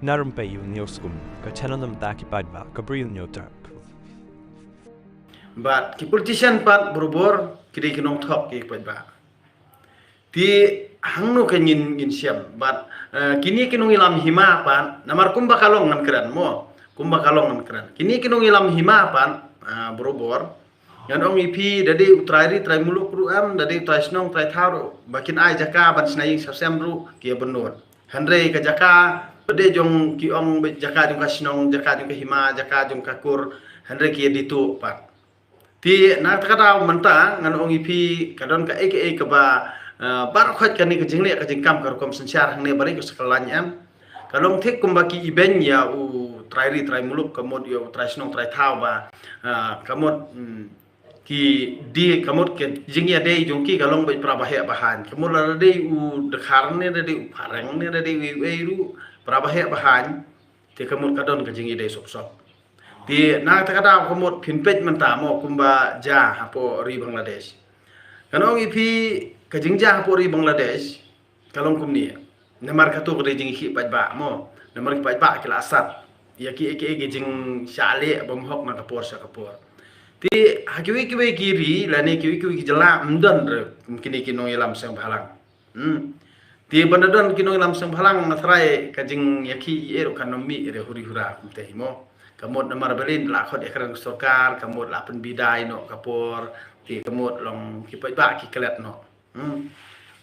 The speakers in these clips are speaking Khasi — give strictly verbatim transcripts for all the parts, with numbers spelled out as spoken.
Narum pei u niu skum ka channel nam ta ki paidbah ka briew niu trap. Bad ki politician pat barabor ki dei ki nongthok ki paidbah. Te hangno ka ngin ngin siam bad, eh, kini ki nongïalam hima pat namar kumba ka long ngan kren mo. Kumba ka long ngan kren. Kini ki nongïalam hima pat, eh, barabor. Ngan ong ïa phi da dei u trai ri trai muluk ruh em, da dei u trai shnong trai thaw ruh ba kin ai jaka ban shna ïing shna sem ruh ki ïa bynnud. Hynrei ka jaka ba dei jong ki ong ba jaka jong ka shnong, jaka jong ka hima, jaka jong ka kur, hynrei ki ïa dei tuh pat. Te na kata ka daw mynta ngan ong ïa phi ka don kaei kaei kaba, eh, baroh khoit kane ka jingleh ka jingkam ka rukom synshar hangne ba dei ka sa ka lain em. Ka long thik kumba ki ibeiñ ïa u trai ri trai muluk ka mut ïa u trai shnong trai thaw ba, ah, ka mut, mm, ki dei ka mut ka jingïadei jong ki ka long beit para baheh bahaiñ. Ka mut lada dei u dkhar ne, lada dei u phareng ne, lada dei u ei ruh para baheh bahaiñ. Te ka mut ka don ka jingïadei sop sop. Te na kata ka daw ka mut phin peit mynta mo kumba jia hapoh ri Bangladesh. Ngan ong ïa phi ka jingjia hapoh ri Bangladesh ka long kumne. Namar kato ka dei jingïakhih paidbah mo. Namar ki paidbah ki la sat ïa ki, ki, ki jingshah leh bymhok na ka por sha ka por. Te ha kiwei kiwei ki ri lane kiwei kiwei ki jylla ym don re kine ki nongïalam seng bhalang. Hmm. Te ban da don ki nongïalam seng bhalang na tharai ka jingïakhih ïa ruh kan ym mih re huri hura kumta hi mo. Ka mut namar balei la khot ïakren ka sorkar, ka mut la pynbidai noh ka por, te ka mut long ki paidbah ki klet noh. Hmm.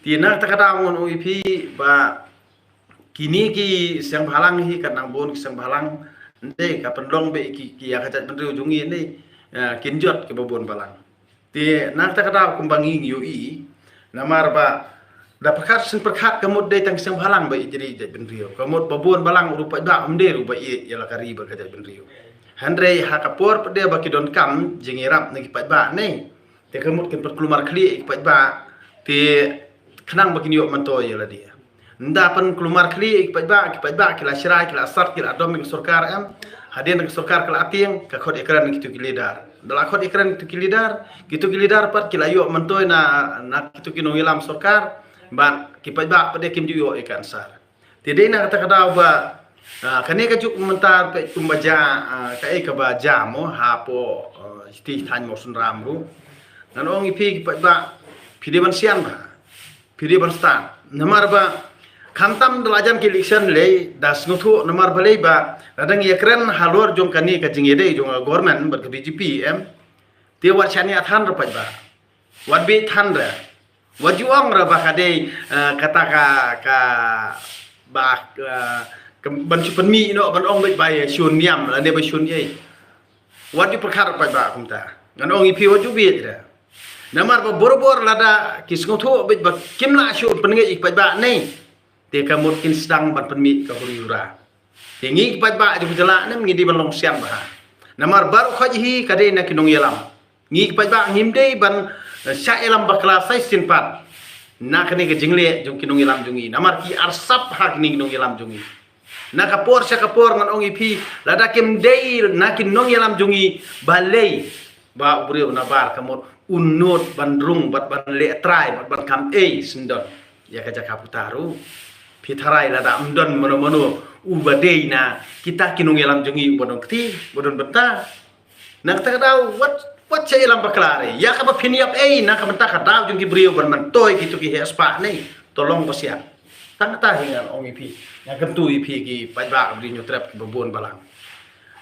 Te na kata ka daw ngan ong ïa phi ba kini ki seng bhalang hi, kat nang bun ki seng bhalang, nte ka pynlong beit ki, ki ïa ka jaitbynriew jong ngi nte, eh, kin jot kiba bun balang. Te na kata ka daw kumba ngi ngi ïohi, namar ba da pyrkhat shen pyrkhat ka mut dei tang ki seng bhalang ba ïeit ri jaitbynriew. Ka mut ba bun balang ruh paidbah ym dei ruh ba ïeit ïa la ka ri bad ka jaitbynriew. Hynrei ha ka por pat de ba ki donkam jingïarap na ki paidbah ne. Te ka mut kin pynkulmar khlieh ïa ki paidbah, te khnang ba kin ïoh myntoi ïa lade. Nda pynkulmar khlieh ïa ki paidbah, ki paidbah ki la shrai, ki la sat, ki la dom ïa ka sorkar em. Hadien ka sorkar ka la tieng, ka khot ïakren ïa kito ki leader. Da la khot ïakren ïa kito ki leader, kito ki leader pat ki la ïoh myntoi na, na kito ki nongïalam sorkar, bad ki paidbah pat de kim ju ïoh ïa ka answer. Te dei na kata ka daw ba, ah, kane ka juk mynta peit kumba jia, ah, kaei kaba jia mo hapoh, ah, shiti thaiñ Mawsynram ruh. Ngan ong ïa phi ki paidbah, phi dei ban sian bha. Phi dei ban stad. Namar ba khamtam da la jan ki election lei da sngewthuh namar balei ba la dang ïakren halor jong kane ka jingïadei jong ka government bad ka B J P em. Te wat shaniah than re paidbah. Wat bieit than re. Wat ju ong re ba ka dei, eh, kata ka, ka, ba, eh, ka, ban shu pynmih noh, ban ong beit ba ïa shun niam, lane ba shun ei. Wat ju pyrkhat re paidbah kumta. Ngan ong ïa phi wat ju bieit re. Namar ba bor bor lada ki sngewthuh beit ba kim lah shu pynngeit ïa ki paidbah ne. Te ka mut kin sdang ban pynmih ka huri hura. Te ngi ki paidbah jong ka jylla ne ngi dei ban long sian bha. Namar baroh khoit hi ka dei na ki nongïalam. Ngi ki paidbah ngim dei ban, eh, shah ïalam bakla sa shisien pat na kane ka jingleh jong ki nongïalam jong ngi. Namar ki arsap ha kine ki nongïalam jong ngi. Na ka por sha ka por ngan ong ïa phi lada kim dei na ki nongïalam jong ngi balei ba u briew na bar ka mut un nud ban rung bad ban leh trai bad ban kam ei syndon ïa ka jaka puta ruh. Phi tharai lada ym don mano mano uba dei na kita ki nongïalam jong ngi uba don kti, uba don bynta. Na kata ka daw wat, wat shah ïalam bakla re. Ïa kaba phin ïap ei na ka bynta ka daw jong ki briew ban myntoi kito ki heh spah ne. To long ba sian. Tang kata hi ngan ong ïa phi. Ngan kyntu ïa phi ki paidbah ba dei ñiewtrep kiba bun balang.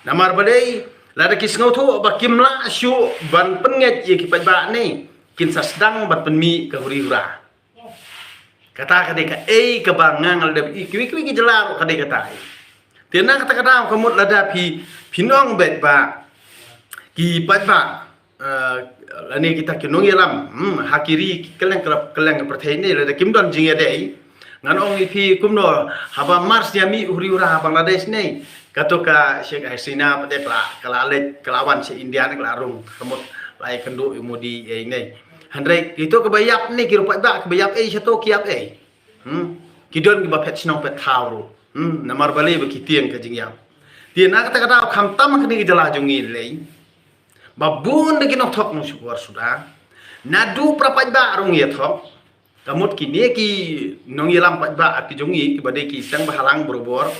Namar balei lada ki sngewthuh ba kim lah shuh ban pynngeit ïa ki paidbah ne kin sa sdang ban pynmih ka huri hura. Kata ka dei kaei kaba nga nga la dep ïohi kiwei kiwei ki jylla ruh ka dei kata. Te na kata ka daw ka mut lada phi, phin ong beit ba ki paidbah, eh, lane kita ki nongïalam, hmm, ha ki ri kylleng ka, kylleng ka pyrthei ne lada kim don jingïadei. Ngan ong ïa phi kumno haba mar sñiaw mih huri hura ha Bangladesh ne. Kato ka Sheikh Hasina pat de ka la, ka la leit, ka la wan sha India ne ka la rung. Ka mut la ïakynduh ïa u Modi ïa ne. Hynrei kito kiba ïap ne ki ruh paidbah kiba ïap ei shato ki ïap ei. Hmm. Ki don kiba phet shnong phet thaw ruh. Hmm. Namar balei ba ki tieng ka jingïap. Te na kata ka daw khamtam ha kane ka jylla jong ngi lei. Ba bun de ki nongthok nongshukor suda. Naduh para paidbah ruh ngi ïa thok. Ka mut kine ki nongïalam paidbah ki jong ngi kiba dei ki seng bhalang barabor.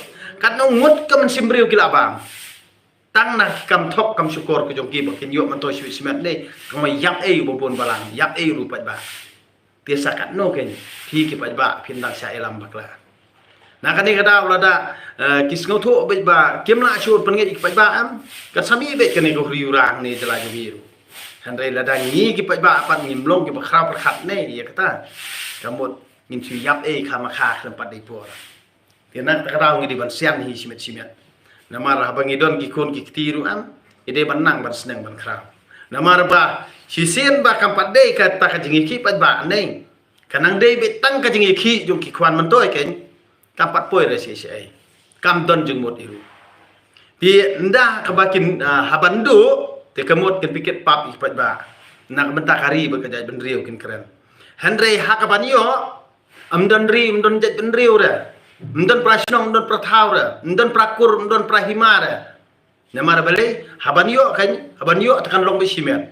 Katno ngut ka mynsiem briew ki la bam. Tang na ki kam thok kam shukor ka jong ki ba kin ïoh myntoi shibit shimet ne, ka ma ïap ei u babun balang, ïap ei ruh paidbah. Te sa katno kein phi ki paidbah phin dang shah ïalam bakla. Na kane ka daw lada, eh, ki sngewthuh beit ba kim lah shuh pynngeit ki paidbah em, kan sa mih beit kane ka huri urang ne jylla jong ngi ruh. Hynrei lada ngi ki paidbah pat ngim long kiba khraw pyrkhat ne ïa kata, ka mut ngin shu ïap ei khamkha khlem pat dei por. Te na kata ka daw ngi dei ban sian hi shimet shimet. Namar haba ngi don ki khun ki kti ruh em, ngi dei ban nang ban sneng ban khraw. Namar ba shisien ba kam pat dei kata ka jingïakhih paidbah ne, ka nang dei beit tang ka jingïakhih jong ki khwan myntoi kein, kam pat poi re shi shi ei. Kam don jingmut ei ruh. Te ynda kaba kin, ah, haban duh, te ka mut kin pynkit pap ïa ki paidbah. Na ka bynta ka ri bad ka jaitbynriew kin kren. Hynrei ha kaban ïoh, ym don ri, ym don jaitbynriew re. Ym don pra shnong, ym don pra thaw re. Ym don pra kur, ym don pra hima re. Namar balei, haban ïoh kein, haban ïoh te kan long beit shimet.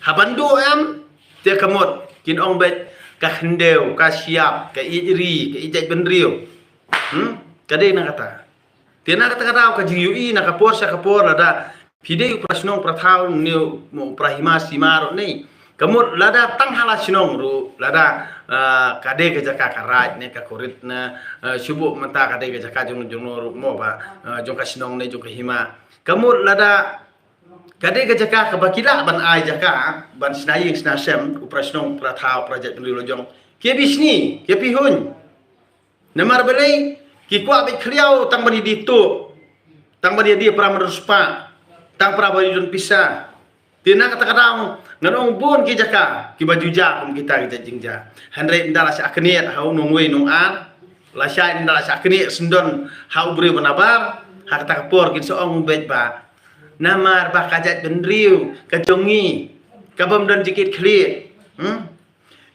Haban duh em, te ka mut kin ong beit ka khyndew, ka shyiap, ka ïeit ri, ka ïeit jaitbynriew. Hmm? Ka dei na kata. Te na kata ka daw ka jingïohi na ka por sha ka por lada phi dei u pra shnong pra thaw ne u pra hima sima ruh ne. Ka mut lada tang ha la shnong ruh lada, ah, ka dei ka jaka ka raid ne ka kurit ne, ah, shu buh mynta ka dei ka jaka jong jong ruh mo ba, ah, jong ka shnong ne jong ka hima. Ka mut lada ka dei ka jaka kaba ki lah ban ai jaka ban shna ïing shna sem u pra shnong pra thaw pra jaitbynriew la jong. Ki bishni, ki pihuñ. Namar balei, ki kwah beit khliaw tang ban ïadie tuh, tang ban ïadie para mynriewspah, tang para ba ïadon pisa. Te na kata ka daw ngan ong bun ki jaka kiba ju jia kum kita ki jait jingjia. Hynrei ynda la shah knieh ha u nongwei nongar, la shah ynda la shah knieh syndon ha u briew ba nabar, ha kata ka por kin sa ong beit ba namar ba ka jaitbynriew ka jong ngi ka bym don jingkit khlieh. Hmm?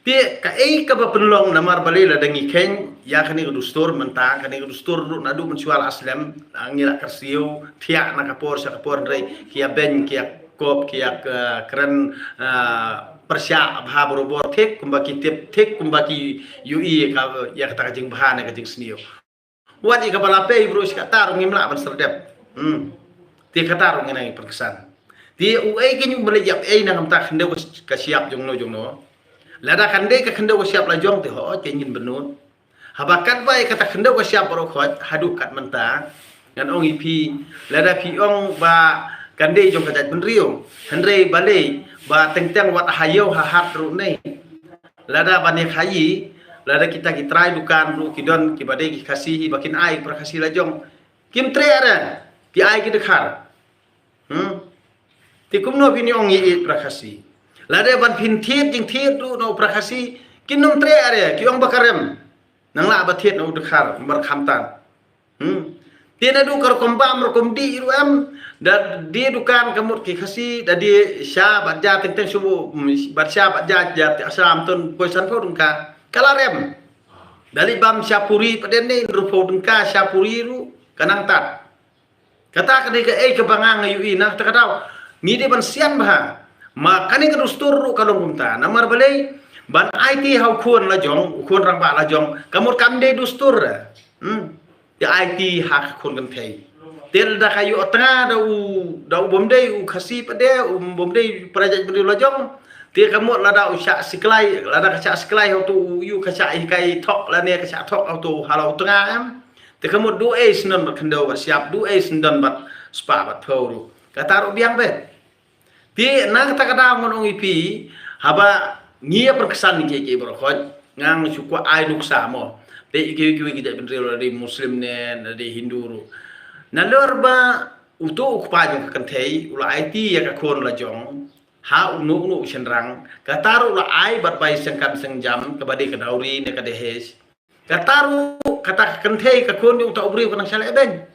Te kaei kaba pynlong namar balei lada ngi kheiñ ïa kane ka dustur mynta, kane ka dustur ruh naduh mynshuwa la slem, ngi la kyrsiew thiah na ka por sha ka por hynrei ki ïa beiñ, ki ïa kop, ki ïa, eh, kren, eh, pyrshah bha barobor thik kumba ki tip, thik kumba ki ïohi ka, ïa kata ka jingbha ne ka jingsniew. Wat ïa kaba la pei bro shi katta ruh ngim lah ban serdep. Hmm. Te katta ruh ngi nang ïa pynksan. Te uei kein u mlei ïap ei na ka bynta khyndew ka shyiap jongno jongno. Lada kan dei ka khyndew ka shyiap la jong te hooid kein ngin bynnud. Haba katba ïa kata khyndew ka shyiap baroh khoit haduh kat mynta. Ngan ong ïa phi, lada phi ong ba kan dei jong ka jaitbynriew. Hynrei balei ba teng teng wat ha ïew ha hat ruh ne. Lada ban ïa khaïi, lada kita ki trai dukan ruh ki don kiba dei ki Khasi hi ba kin ai pra Khasi la jong. Kim treh re, ki ai ki dkhar. Hmm? Te kumno phin ong ïa i pra Khasi. Lada ban phin thied jingthied ruh na u pra Khasi, kin ym treh re, ki ong ba ka rem. Nang lah ba thied na u dkhar, bar khamtam. Hmm. Te naduh ka rukom bam rukom dih ruh em, da die dukan ka mut ki Khasi, da die sha bad ja teng teng shu, mm, bad sha bad ja, ja te sha am ton poi san phew tyngka. Ka la rem. Da leit bam sha puri pat den ne hynriew phew tyngka sha puri ruh ka nang tad. Kata ka dei kaei kaba nga nga ïohi na kata ka daw. Ngi dei ban sian bha. Ma kane ka dustur ruh ka long kumta. Namar balei ban aiti ha u khun la jong, u khun rangbah la jong. Ka mut kam dei dustur. Hmm. Te aiti ha ka khun kynthei. Te lada ka ïoh tnga da u, da u bym dei u Khasi pat de, u bym dei para jaitbynriew la jong. Te ka mut lada u shah siklai, lada ka shah siklai ha uto u ïoh ka shah hikai thok lane ka shah thok ha uto ha la u tnga em. Te ka mut duh ei syndon bad khyndew bad shyiap, duh ei syndon bad spah bad phew ruh. Kata ruh biang beit. Te na kata ka daw ngan ong ïa phi, haba ngi ïa pyrkhat ïa kiei kiei baroh khoit, nga shu kwah ai nuksa mo. Te ïa kiwei kiwei ki jaitbynriew, la dei Muslim ne, la dei Hindu ruh. Nalor ba uto u kpa jong ka kynthei u la aiti ïa ka khun la jong ha uno uno u shynrang, kata ruh la ai bad bai sengkam sengjam kaba dei ka dowry ne ka dahej. Kata ruh, kata ka kynthei ka khun jong uta u briew ka nang shah leh beiñ.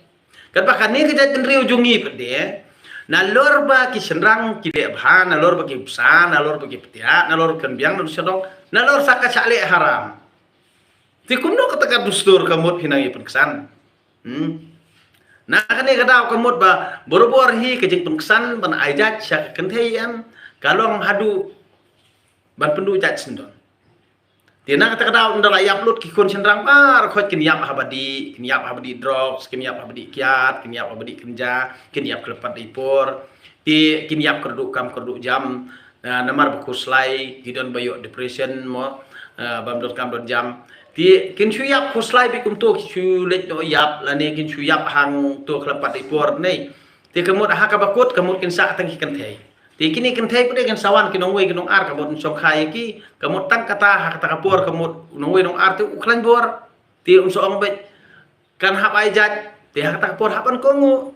Katba kane ka jaitbynriew jong ngi pat de, nalor ba ki shynrang ki leh bha, nalor ba ki bsa, nalor ba ki ptiah, nalor kan biang, nalor shadong, nalor sa ka shah leh haram. Te kumno kata ka dustur ka mut phi nang ïa pynksan. Hmm. Na kane ka daw ka mut ba barobor hi ka jingpynksan ban ai jait sha ka kynthei em, ka long haduh ban pynduh jait syndon. Te na kata ka daw ynda la ïap lut ki khun shynrang baroh khoit kin ïap haba dih, kin ïap haba dih drugs, kin ïap haba dih kiad, kin ïap haba dih kynja, kin ïap khlem pat dei por. Te kin ïap kyrduh kam kyrduh jam. Ah, namar ba khuslai ki don ba ïoh depression mo, ah, bym don kam don jam. Te kin shu ïap khuslai beit kumto, kin shu leit noh ïap lane kin shu ïap hangto khlem pat dei por ne. Te ka mut ha kaba kut ka mut kin sah tang ki kynthei. Te kine kynthei pat de kin sa wan ki nongwei ki nongar ka mut shongkha ïa ki, ka mut tang kata ha kata ka por ka mut nongwei nongar te u khlaiñ bor. Te um sa ong beit kan hap ai jait, te ha kata ka por hap ban kohnguh.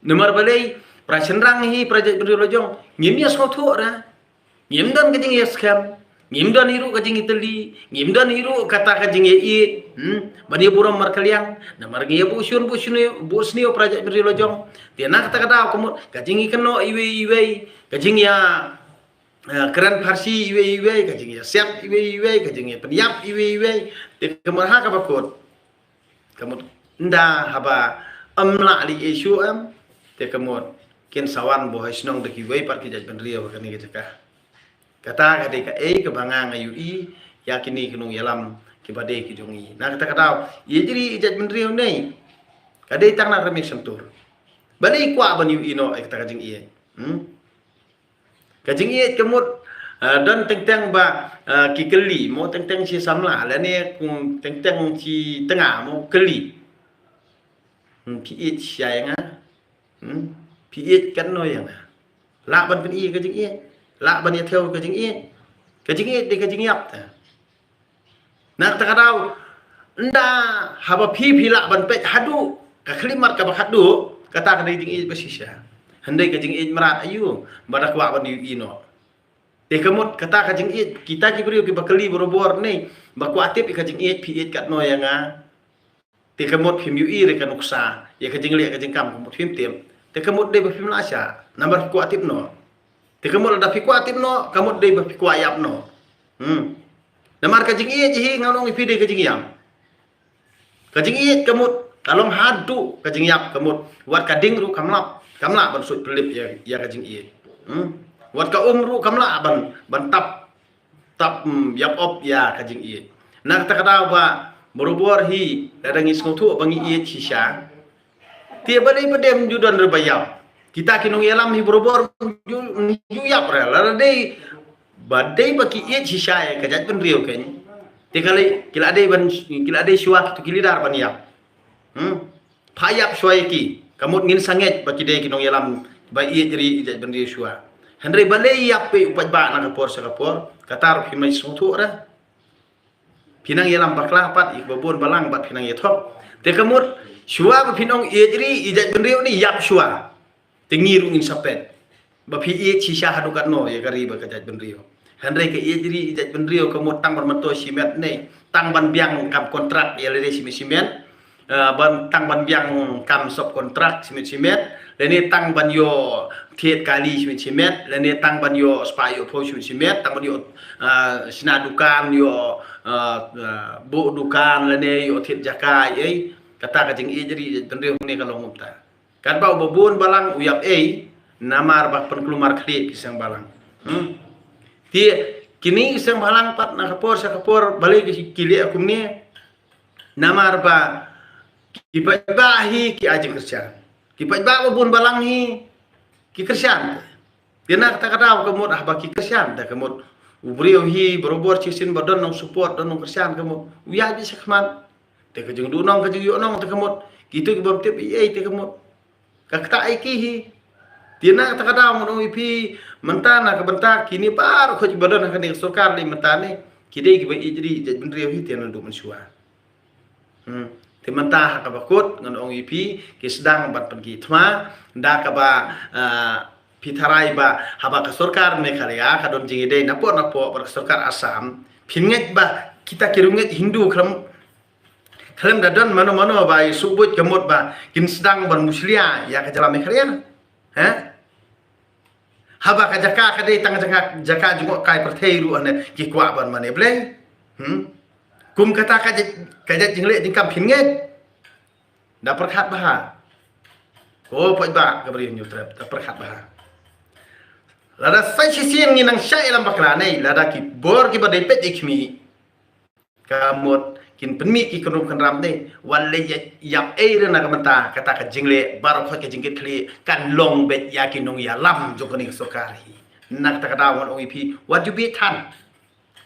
Namar balei, para shynrang hi, para jaitbynriew la jong, ngim ïa sngewthuh ra. Ngim don ka jingïaskhem, ngim don hi ruh ka jingïatylli, ngim don hi ruh kata ka jingïaieit, hmm, ban ïa burom markylliang, namar ngi ïa buh shun buh shun buh sniew para jaitbynriew la jong. Te na kata ka daw ka mut ka jingïakynnoh iwei iwei, ka jingïa, eh, kren pharshi iwei iwei, ka jingïasiat iwei iwei, ka jingïapynïap iwei iwei. Te ka mut ha kaba kut ka mut ynda haba ym lah leh ei shuh em, te ka mut kin sa wan buh ha shnong da kiwei pat ki jaitbynriew ha kane ka jaka. Kata ka dei kaei kaba nga nga ïohi ïa kine ki nongïalam kiba dei ki jong ngi. Na kata ka daw ïeit ri ïeit jaitbynriew ne ka dei tang na ka Ri Mihsyntur. Balei kwah ban ïohi noh ïa kata ka jingïeit? Hmm? Ka jingïeit ka mut, ah, don teng teng ba, ah, ki kylli, mo teng teng shi samla, lane kum teng teng shi tnga, mo kylli. Hmm, phi ïeit shisha ïa nga? Hmm? Phi ïeit katno ïa nga? Lah ban pyni ka jingïeit? Lah ban ïathew ka jingïeit? Ka jingïeit dei ka jingïap te. Na kata ka daw ynda haba phi phi lah ban peit haduh ka khlieh mat kaba khatduh, kata ka dei jingïeit ba shisha. Hynrei ka jingïeit mrad aïu ba da kwah ban ïohi noh? Te ka mut kata ka jingïeit kita ki briew kiba kylli barabor ne ba kwah tip ïa ka jingïeit, phi ïeit katno ïa nga? Te ka mut phim ïohi re ka nuksa ïa ka jingleh ka jingkam, ka mut phim tip. Te ka mut dei ba phim lah shah namar phi kwah tip noh. Te ka mut lada phi kwah tip noh ka mut dei ba phi kwah ïap noh. Hmm. Namar ka jingïeit hi nga ong ïa phi dei ka jingïap. Ka jingïeit ka mut ka long haduh ka jingïap ka mut wat ka ding ruh kam lah, kam lah ban suit pynlip ïa, ïa ka jingïeit. Hmm. Wat ka um ruh kam lah ban, ban tap tap, mm, ïap op ïa ka jingïeit. Na kata ka daw ba barabor hi lada ngi sngewthuh ba ngi ïeit shisha. Te ba dei ba dem ju don re ba ïap. Kita ki nongïalam hi barabor ju, ju ïap re. Lada dei ba dei ba ki ïeit shisha ïa ka jaitbynriew kein. Te ka lei ki la dei ban, ki la dei shuwa kito ki leader ban ïap. Hmm. Pha ïap shuwa ïa ki. Ka mut ngin sa ngeit ba ki dei ki nongïalam ba ïeit ri ïeit jaitbynriew shuwa. Hynrei balei ïap phi u paidbah na ka por sha ka por, kata ruh phim nang sngewthuh re. Phi nang ïalam bakla pat ïa kiba bun balang bad phi nang ïathuh. Te ka mut shuwa ba phin ong ïeit ri ïeit jaitbynriew ne ïap shuwa. Te ngi ruh ngin sa peit ba phi ïeit shisha haduh katno ïa ka ri bad ka jaitbynriew. Hynrei ka ïeit ri ïeit jaitbynriew ka mut tang ban myntoi shimet ne tang ban biang kam kontrak ïa lade shimet shimet, eh, ban tang ban biang kam sub kontrak shimet shimet, lane tang ban ïoh thied kali shimet shimet, lane tang ban ïoh spah ïoh phew shimet shimet, tang ban ïoh, eh, shna dukan ïoh, eh, eh, buh dukan lane ïoh thied jaka ei. Kata ka jingïeit ri ïeit jaitbynriew ne ka long kumta. Katba uba bun balang u ïap ei namar ba pynkulmar khlieh ki seng balang. Hmm. Te kine ki seng balang pat na ka por sha ka por balei ki, ki leh kumne? Namar ba ki paidbah hi ki ai jingkyrshan. Ki paidbah ba bun balang hi ki kyrshan. Te na kata ka daw ka mut haba ki kyrshan te ka mut u briew hi barabor shisien ba don nong support don nong kyrshan ka mut u ïaid beit shakhmat. Te ka jingduh nong ka jingïoh nong te ka mut kito ki bym tip ei ei te ka mut. Ka kata ei ki hi. Te na kata ka daw ngan ong ïa phi mynta na ka bynta kine baroh khoit ba don ha kane ka sorkar lei mynta ne ki dei kiba ïeit ri ïeit jaitbynriew hi te naduh mynshuwa. Hmm. Te mynta ha kaba kut ngan ong ïa phi ki sdang ban pynki thma da kaba, ah, phi tharai ba haba ka sorkar Meghalaya ka don jingïadei napoh napoh bad ka sorkar Assam phin ngeit ba kita ki riewngeit Hindu khlem Khlem da don mano mano ba ïa shu buit ka mut ba kin sdang ban mushlia ïa ka jylla Meghalaya. Ha? Haba ka jaka ka dei tang jaka, jaka jngohkai pyrthei ruh hane ki kwah ban mane blei. Hmm? Kum kata ka jait, ka jait jingleh jingkam phin ngeit. Da pyrkhat bha. Ko paidbah ka Bri u Hynñiewtrep, da pyrkhat bha. Lada sa shisien ngi nang shah ïalam bakla ne, lada ki bor kiba dei peit ïa khmih. Ka mut kin pynmih ki kynrum kynram ne, wat leh ïap ei re na ka bynta kata ka jingleh baroh ka jingkit khlieh kan long beit ïa ki nongïalam jong kane ka sorkar hi. Na kata ka daw ngan ong ïa phi, wat ju bieit than.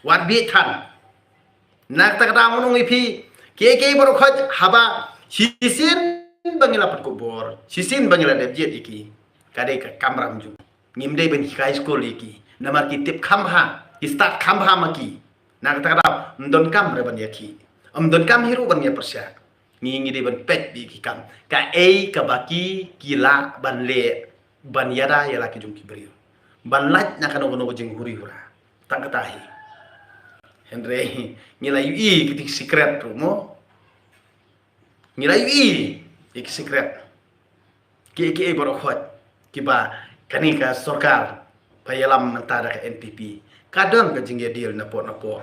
Wat bieit than. Na kata ka daw ngan ong ïa phi, kiei kiei baroh haba shisien ba ngi la pynkup bor, shisien ba ngi la dep jied ïa ki, ka dei ka kamram jong, ngim dei ban hikai skul ïa ki. Namar ki tip kham bha, ki stad kham bha ma ki. Na kata ka daw, ym donkam re ban ïa ki. Ym donkam hi ruh ban ïa pyrshah. Ngi ngi dei ban peit beit ki kam. Kaei kaba ki ki lah ban leh, ban ïada ïa la ki jong ki briew. Ban lait na kano kano ka jinghuri hura. Tang kata hi. Hynrei ngi la ïohi ki ting secret ruh mo. Ngi la ïohi ki secret. Kiei kiei baroh kiba kane ka sorkar ba ïalam mynta da ka N P P, ka don ka jingïadil napoh napoh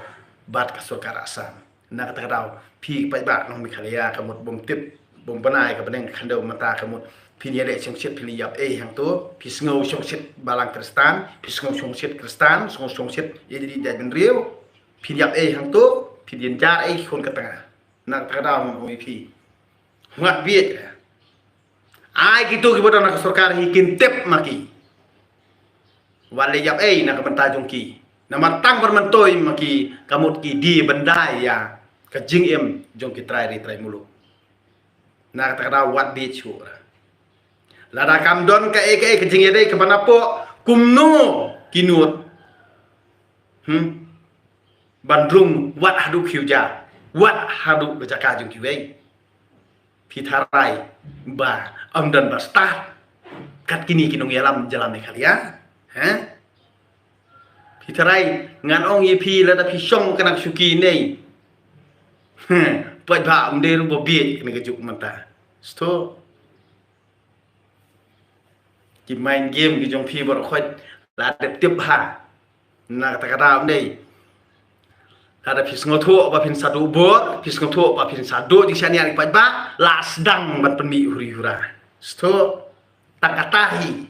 bad ka sorkar Assam. Na kata ka daw, phi paidbah nong Meghalaya, ka mut bym tip, bym bna ïa ka bneng ka khyndew mynta, ka mut phin ïaleh shongshit, phin ïap ei hangto, phi sngew shongshit balang Khristan, phi sngew shongshit Khristan, sngew shongshit ïa jait bynriew, phin ïap ei hangto, phin ïa jar ei ki khun ka tnga. Na kata ka daw ngan ong ïa phi, wat bieit. Ai kito kiba don ha ka sorkar hi kin tip ma ki. Wat leh ïap ei na ka bynta jong ki. Namar tang ban myntoi ma ki, ka mut ki die ban dai ïa ka jingim jong ki trai ri trai muluk. Na kata ka daw wat bieit shuh. Lada kam don kaei kaei ka jingïadei kaba napoh, kumno ki nud, hmm, ban rung wat haduh ki u ja, wat haduh ka jaka jong kiwei. Phi tharai ba ym don ba stad kat kine ki nongïalam jylla Meghalaya? He? Phi tharai ngan ong ïa phi, lada phi shong kane ka shuki nei, he, paidbah, ym dei ruh ba bieit kane ka juk mynta. Sngewthuh. Ki mind game ki jong phi baroh khoit la dep tip ha. Na kata ka daw ym dei. Lada phi sngewthuh ba phin sa duh bor, phi sngewthuh ba phin sa duh jingshaniah ïa ki paidbah, la sdang ban pynmih huri hura. Sngewthuh. Tang kata hi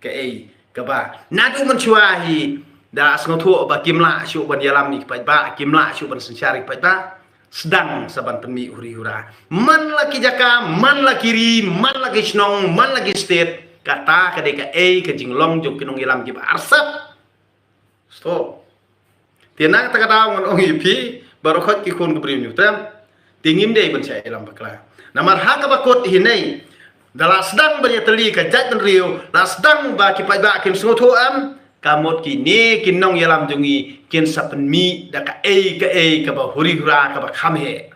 kaei kaba naduh mynshuwa hi da sngewthuh ba kim lah shuh ban ïalam ïa ki paidbah, kim lah shuh ban synshar ïa ki paidbah. Sdang sa ban pynmih huri hura. Man la ki jaka, man la ki ri, man la ki shnong, man la ki state, kata ka dei kaei ka jinglong jong ki nongïalam kiba arsap. Sngewthuh. Te na kata ka daw ngan ong ïa phi, baroh khoit ki khun ki briew Hynñiewtrep, te ngim dei ban shah ïalam bakla. Namar ha kaba kut hi nei, da la sdang ban ïatylli ka jaitbynriew, la sdang ba ki paidbah kin sngewthuh em, ka mut kine ki nongïalam jong ngi kin sa pynmih da kaei kaei kaba huri hura, kaba kham heh.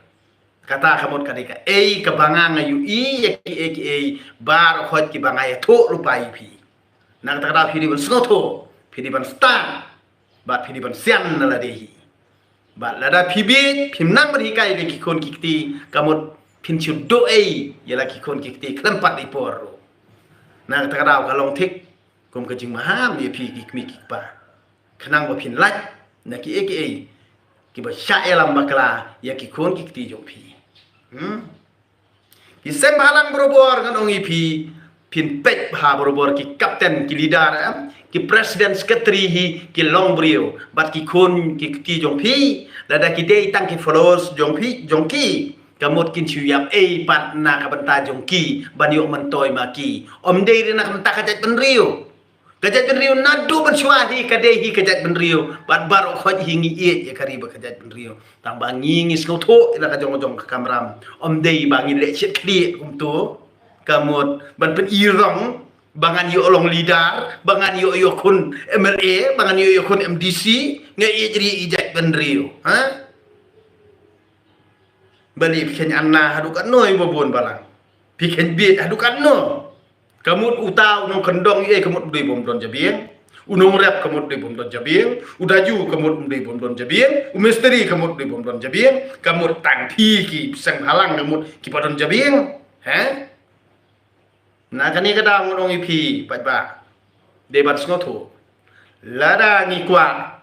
Kata ka mut ka dei kaei kaba nga nga ïohi ïa kiei kiei baroh khoit kiba nga ïathuh lypa ïa phi. Na kata ka daw phi dei ban sngewthuh, phi dei ban stad, bad phi dei ban sian na lade hi. Bad lada phi bieit, phim nang ban hikai ïa ki khun ki kti, ka mut phin shu duh ei ïa la ki khun ki kti khlem pat i por ruh. Na kata ka daw ka long thik kum ka jingmaham ïa phi ki kmie ki kpa, khnang ba phin lait na kiei kiei kiba shah ïalam bakla ïa ki khun ki kti jong phi. Hmm? Ki seng bhalang barabor ngan ong ïa phi, phin peit bha barabor ki captain, ki leader, em, ki president, secretary hi ki long briew, bad ki khun ki kti jong phi, lada ki dei tang ki followers jong phi, jong ki, ka mut kin shu ïap ei pat na ka bynta jong ki ban ïoh myntoi ma ki. Ym dei re na ka bynta ka jaitbynriew. Ka jaitbynriew naduh mynshuwa hi ka dei hi ka jaitbynriew. Bad baroh khoit hi ngi ïeit ïa ka ri bad ka jaitbynriew. Tang ba ngi ngi sngewthuh ïa la ka jong ka jong ka kamram. Ym dei ba ngin leh shit khlieh kumto. Ka mut ban pyn-i rong ba ngan ïoh long leader, ba ngan ïoh ïoh khun M L A, ba ngan ïoh ïoh khun M D C, nga ïeit ri i jaitbynriew. Ha? Balei phi khein anna haduh katno ïa ba bun balang? Phi khein bieit haduh katno? Ka mut uta u nongkyndong ïa ka mut u dei bym don jabieng. U nongrep ka mut u dei bym don jabieng. U daju ka mut u dei bym don jabieng. U mistri ka mut u dei bym don jabieng. Ka mut tang phi ki seng bhalang ka mut kiba don jabieng. He? Na kane ka daw ngan ong ïa phi paidbah, dei ban sngewthuh. Lada ngi kwah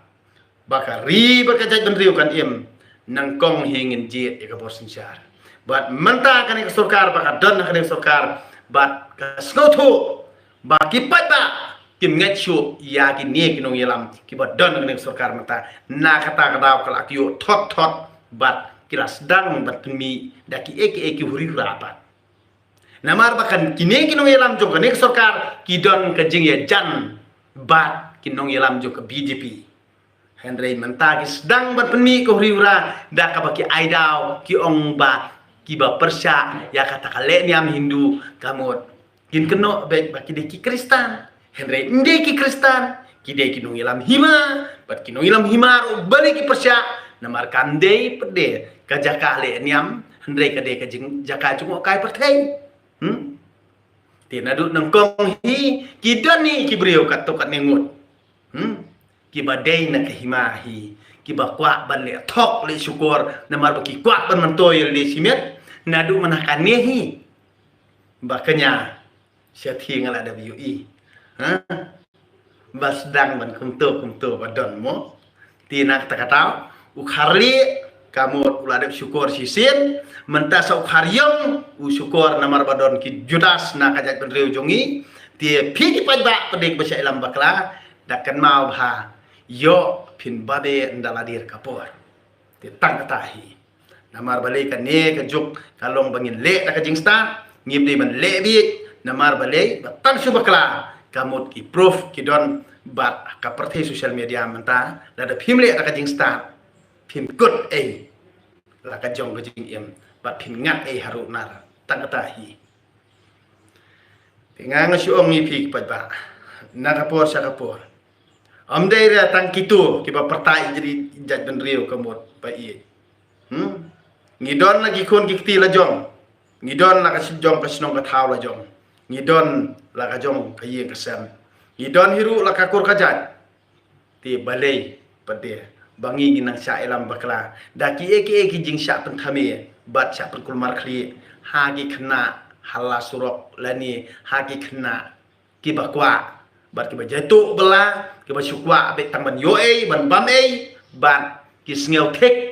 ba ka ri bad ka jaitbynriew kan im, nyngkong hi ngin jied ïa ka bor synshar. Bad mynta kane ka sorkar ba ka don ha kane ka sorkar, bad ka sngewthuh ba ki paidbah kim ngeit shuh ïa kine ki nongïalam kiba don ha kane ka sorkar mynta. Na kata ka daw ka la kiew thot thot bad ki la sdang ban pynmih da ki ei ki ei ki huri hura pat. Namar ba kan kine ki nongïalam jong kane ka sorkar ki don ka jingïajan bad ki nongïalam jong ka B J P. Hynrei mynta ki sdang ban pynmih ka huri hura da kaba ki ai daw, ki ong ba kiba pyrshah ïa kata ka lehniam Hindu ka mut kin kynnoh beit ba ki dei ki Khristan. Hynrei ym dei ki Khristan, ki dei ki nongïalam hima, bad ki nongïalam hima ruh balei ki pyrshah, namar kam dei pat de ka jaka lehniam, hynrei ka dei ka jing, jaka jngohkai pyrthei. Hmm? Te naduh nyngkong hi ki don hi ki briew katto katne ngut. Hmm? Kiba dei na ka hima hi, kiba kwah ban leh thok leh shukor, namar ba ki kwah ban myntoi ïa lade shimet, naduh mynta kane hi. Ba kñia, sha thieng la da ïohi. Ha? Ba sdang ban kumto kumto ba don mo. Te na kata ka daw, u Kharlieh ka mut u la dep shukor shisien, mynta sa u Kharïong u shukor namar ba don ki Judas na ka jaitbynriew jong ngi. Te phi ki paidbah pat de ba shah ïalam bakla, da kynmaw bha, ïoh phin babe ynda la dier ka por. Te tang kata hi. Namar balei kane ka juk ka long ba ngin leh da ka jingstad, ngim dei ban leh bieit, namar balei ba tang shu bakla, ka mut ki proof ki don bad ka pyrthei social media mynta, lada phim leh da ka jingstad, phim kut ei la ka jong ka jingim, bad phim ngat ei haruh nar, tang kata hi. Te nga nga shu ong ïa phi ki paidbah, na ka por sha ka por, ym dei re tang kito kiba pyrta ïa jri jaitbynriew ka mut ba ïeit. Hmm? Ngi don la ki khun ki kti la jong, ngi don la ka jong ka shnong ka thaw la jong, ngi don la ka jong ka ïing ka sem, ngi don hi ruh la ka kur ka jait. Te balei pat de ba ngi ngin nang shah ïalam bakla da ki ei ki ei ki jingshah pynthame bad shah pynkulmar khlieh ha ki khynnah ha la surok lane ha ki khynnah kiba kwah bad kiba jaituh bylla, kiba shu kwah beit tang ban ïoh ei, ban bam ei, bad ki sngew thik.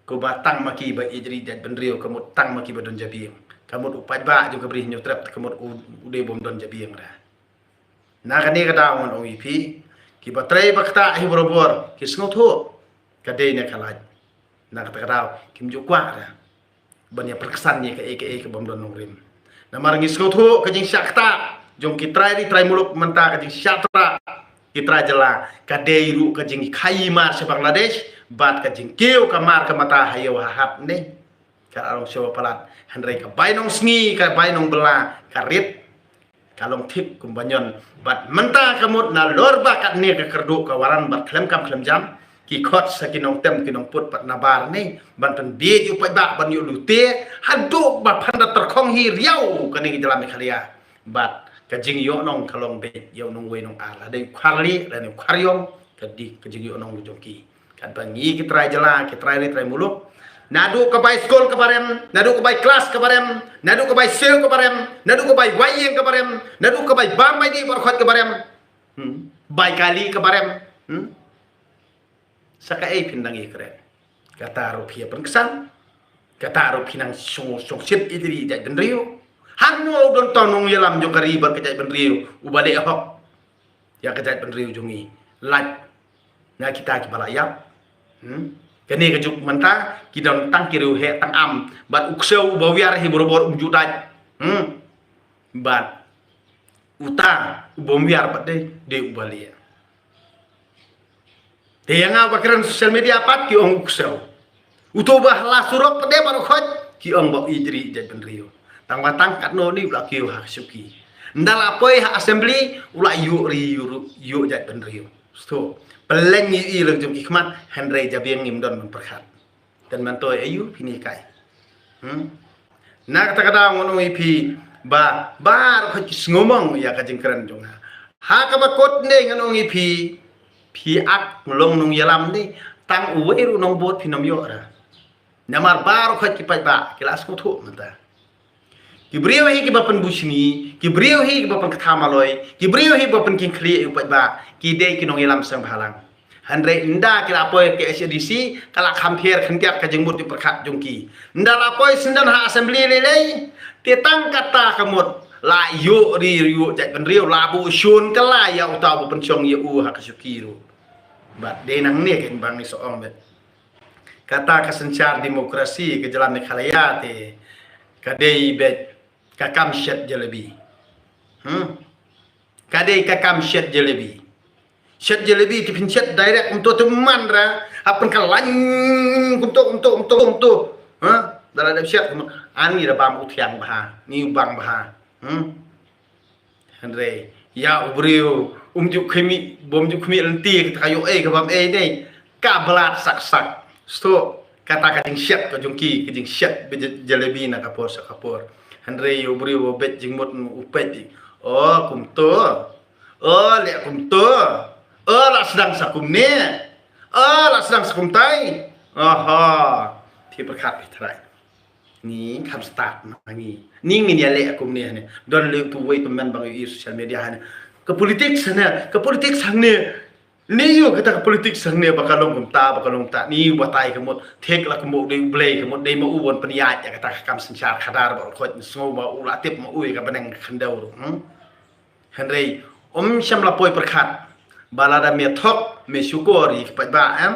Kumba tang ma ki ba ïeit ri jaitbynriew, ka mut tang ma ki ba don jabieng, ka mut u paidbah jong ka Bri Hynñiewtrep, ka mut u, u dei bym don jabieng re. Na kane ka daw ngan ong ïa phi, kiba trei ba ktah hi barabor ki sngewthuh ka dei ne ka lait. Na kata ka daw kim ju kwah re ban ïa pyrkhat ïa kaei kaei ka bym don nongrim. Namar ngi sngewthuh ka jingshah ktah jong ki trai ri trai muluk mynta, ka jingshah ktah ki trai jylla ka dei ruh ka jingkhaii mar sha Bangladesh bad ka jingkiew ka mar ka mata ha ïew ha hat ne. Ka la long shuwa palat, hynrei ka bai nongsngi, ka bai nongbylla ka rit, ka long thik kumba ñion. Bad mynta ka mut nalor ba katne ka kyrduh ka waran bad khlem kam khlem jam, ki khot sa ki nongtem ki nongput pat nabar ne ban pynbiej u paidbah ban ïoh lute, haduh ba phan da tyrkhong hi riaw kane ka jylla Meghalaya. Bad ka jingïohnong ka long beit ïa u nongwei nongar, la dei u Kharlieh lane u Kharïong, ka dei ka jingïohnong jong ki. Katba ngi ki trai jylla, ki trai ri trai muluk, naduh ka bai skul kaba rem, naduh ka bai klas kaba rem, naduh ka bai siew kaba rem, naduh ka bai wai ïing kaba rem, naduh ka bai bam bai dih bad khot kaba rem, hmm, bai kali kaba rem, hmm, sa kaei phin dang ïakren? Kata ruh phi ïa pynksan, kata ruh phi nang shong, shongshit ïa ki jaitbynriew. Hangno u don tang nongïalam jong ka ri bad ka jaitbynriew uba leh hok ïa ka jaitbynriew jong ngi? Lait na kita kiba la ïap. Hmm? Kane ka juk mynta ki don tang ki riewheh tang am bad u ksew uba wiar hi barabor um ju dait. Hmm? Bad uta u bym wiar pat dei, dei uba lieh. Te ïa nga ba kren social media pat ki ong u ksew. Uto ba la surok pat dei baroh khoit ki ong ba u ïeit ri jaitbynriew. Tang ba tang katno ni u la kiew ha ka shuki. Ynda la poi ha assembly u la ïuh ri ïuh ru-, ïuh jaitbynriew. Sto. Pynleng ïa i leng jong ki khmat, hynrei jabieng ngim don ban pyrkhat. Tang ban toi aïu phi ni kai. Hmm? Na kata ka daw ngan ong ïa phi ba baroh khoit ki sngewmong ïa ka jingkren jong nga. Ha kaba kut ne ngan ong ïa phi, phi ak long nongïalam ne, tang uwei ruh nongbud phin ym ïoh re. Namar baroh khoit ki paidbah ki la sngewthuh mynta. Ki briew hi kiba pynbushni, ki briew hi kiba pynkthah maloi, ki briew hi kiba pynkhih khlieh ïa u paidbah, ki dei ki nongïalam seng bhalang. Hynrei ynda ki la poi K H A D C, ka la kham pher khyndiat ka jingmut jingpyrkhat jong ki. Ynda la poi syndon ha assembly lei lei, te tang kata ka mut la ïuh ri ïuh jaitbynriew, la buh shun kylla ïa uta uba pynshong ïa u ha ka shuki ruh. Bad dei nangne kein ba ngi sa ong beit. Kata ka synshar demokrasi ka jylla Meghalaya te ka dei beit ka kam shet jalebi. Hmm? Ka dei ka kam shet jalebi. Shet jalebi te phin shet direct kumto te man ra. Hap pynkylla kumto, kumto, kumto, kumto. Ha? Da la dep shet kumto. Ani da bam u thiang bha. Ni u bang bha. Hmm? Hynrei ïa u briew um ju khmih, bym ju khmih lynti kata ka ïoh ei ka bam ei dei. Ka blat sak sak. Sto kata ka jingshet ka jong ki, ka jingshet beit jalebi na ka por sha ka por. Hynrei ïa u briew u beit jingmut u peit. O kumto. O leh kumto. O la sdang sa kumne. O la sdang sa kumtai. Oho. Te pyrkhat phi trai. Ni kham stad ma ngi. Ni ngin ïaleh kumne hangne. Don leh tu wei tu men ba ngi ïohi social media hangne. Ka politics hangne, ka politics hangne. Ni ïoh kata ka politics hangne ba ka long kumta, ba ka long kumta. Ni batai ka mut. Thik la ka mut dei u Blei ka mut dei ma u ban pynïaid ïa kata ka kam synshar khadar ba u khot ni sngew ba u la tip ma u ïa ka bneng khyndew ruh. Hmm? Hynrei um shym la poi pyrkhat ba lada me thok me shukor ïa ki paidbah em.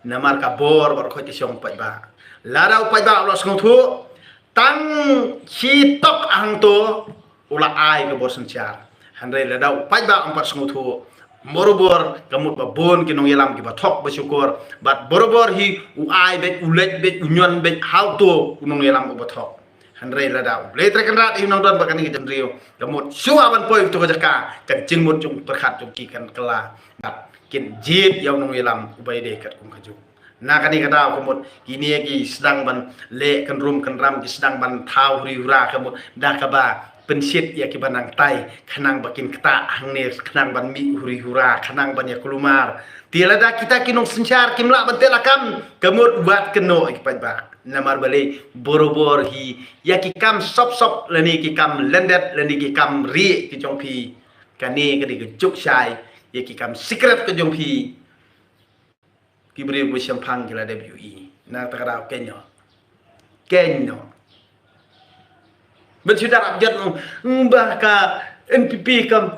Namar ka bor ba u khot ka shong paidbah. Lada u paidbah u la sngewthuh tang shi tok hangto u la ai ka bor synshar. Hynrei lada u paidbah um pat sngewthuh, borobor ka mut ba bun ki nongïalam kiba thok ba shukor bad borobor hi u ai beit, u leit beit, u ñion beit hangto u nongïalam uba thok. Hynrei lada U Blei Trai Kynrad u nang don bad kane ka jingïarap, ka mut shuwa ban poi to ka jaka, ka jingmut jong pyrkhat jong ki kan kylla bad kin jied ïa u nongïalam uba ïadei katkum ka juk. Na kane ka daw ka mut kine ki sdang ban leh kynrum kynram, ki sdang ban thaw huri hura ka mut da kaba pynshit ïa kiba nang tai khnang ba kin ktah hangne, khnang ban mih huri hura, khnang ban ïa kulmar. Te lada kita ki nongsynshar kim lah ban teh lakam, ka mut wat kynnoh ïa ki paidbah. Namar balei, borobor hi ïa ki kam sop sop lane ki kam lyndet lane ki kam rieh ki jong phi. Kane ka dei ka juk shai ïa ki kam secret ka jong phi. Ki briew ba shemphang ki la dep ïohi. Na kata ka daw kynnoh. Kynnoh. Ban shu da rap jot, mm, ba ka N P P kam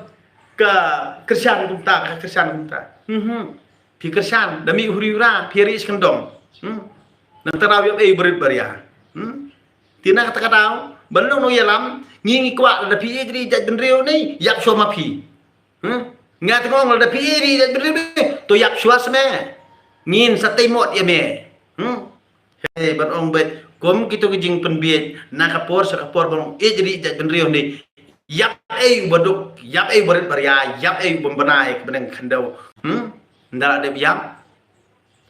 ka kyrshan kumta, ka kyrshan kumta. Mhm. Phi kyrshan da mih huri hura, phi rieh shi kyndong. Hmm? Na kata ka daw ïap ei barit baria. Hmm? Te na kata ka daw ban long nongïalam, ngi ngi kwah lada phi ïeit ri jait bynriew ne ïap shuwa ma phi. Hmm? Nga te nga ong lada phi ïeit ri jait bynriew ne to ïap shuwa seh me. Ngin sa tei mot ïa me. Hmm? Hei, ban ong beit kum kito ki jingpynbieit na ka por sha ka por ban ong ïeit ri jait bynriew ne. Ïap ei uba duk, ïap ei uba rit baria, ïap ei uba bnai ka bneng khyndew. Hmm? Nda la dep ïap.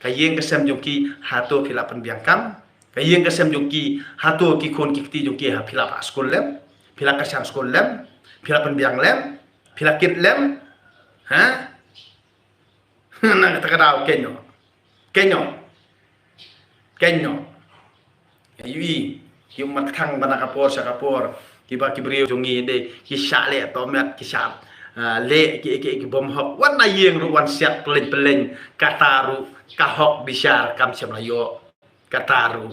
Ka ïing ka sem jong ki hato phi la pynbiang kam. Ka ïing ka sem jong ki hato ki khun ki kti jong ki ha phi la phah skul lem. Phi la kyrshan skul lem. Phi la pynbiang lem. Phi la kit lem. Ha? Na kata ka daw kynnoh. Kynnoh. Kynnoh. Ïohi, ki ummat kthang ba na ka por sha ka por, kiba ki briew jong ngi dei ki shah leh tohmet, ki shah, ah, leh ki, ki, ki bym hok. Wan na ïing ruh wan siat pyllein pyllein, kata ruh ka hok bishar kam shym la ïoh. Kata ruh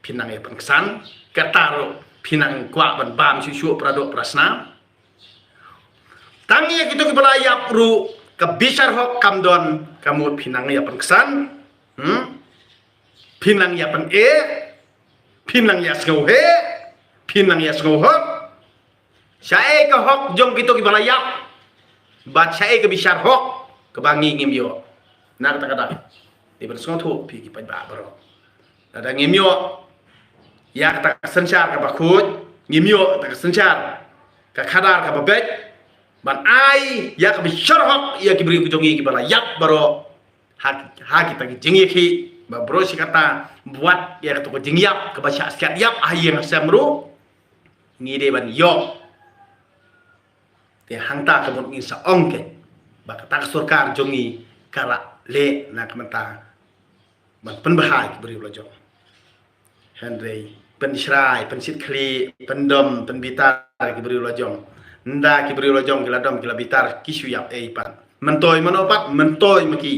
phin nang ïa pynksan, kata ruh phin nang kwah ban bam shuh shuh pra doh pra snam. Tang ïa kito kiba la ïap ruh ka bishar hok kam don, ka mut phin nang ïa pynksan. Hmm? Phin nang ïa pyneh, phin nang ïa sngewheh, phin nang ïa sngewhok. Shaei ka hok jong kito kiba la ïap bad shaei ka bishar hok kaba ngi ngim ïoh. Na kata ka daw, dei ban sngewthuh phi ki paidbah baroh. Lada ngim ïoh ïa kata ka synshar kaba khuid, ngim ïoh kata ka synshar ka khadar kaba beit ban ai ïa ka bishar hok ïa ki briew ki jong ngi kiba la ïap baroh. Ha, ha kita ki jingïakhih ba baroh shi katta, wat ïa kato ka jingïap kaba shah siat ïap ha ïing ha sem ruh, ngi dei ban ïoh. Te hangta ka mut ngin sa ong keiñ ba kata ka sorkar jong ngi ka la leh na ka bynta ban pynbha ïa ki briew la jong. Hynrei pynshrai, pynshit khlieh, pyndom, pynbitar ïa ki briew la jong. Nda ki briew la jong ki la dom, ki la bitar, ki shu ïap ei pat. Myntoi mano pat, myntoi ma ki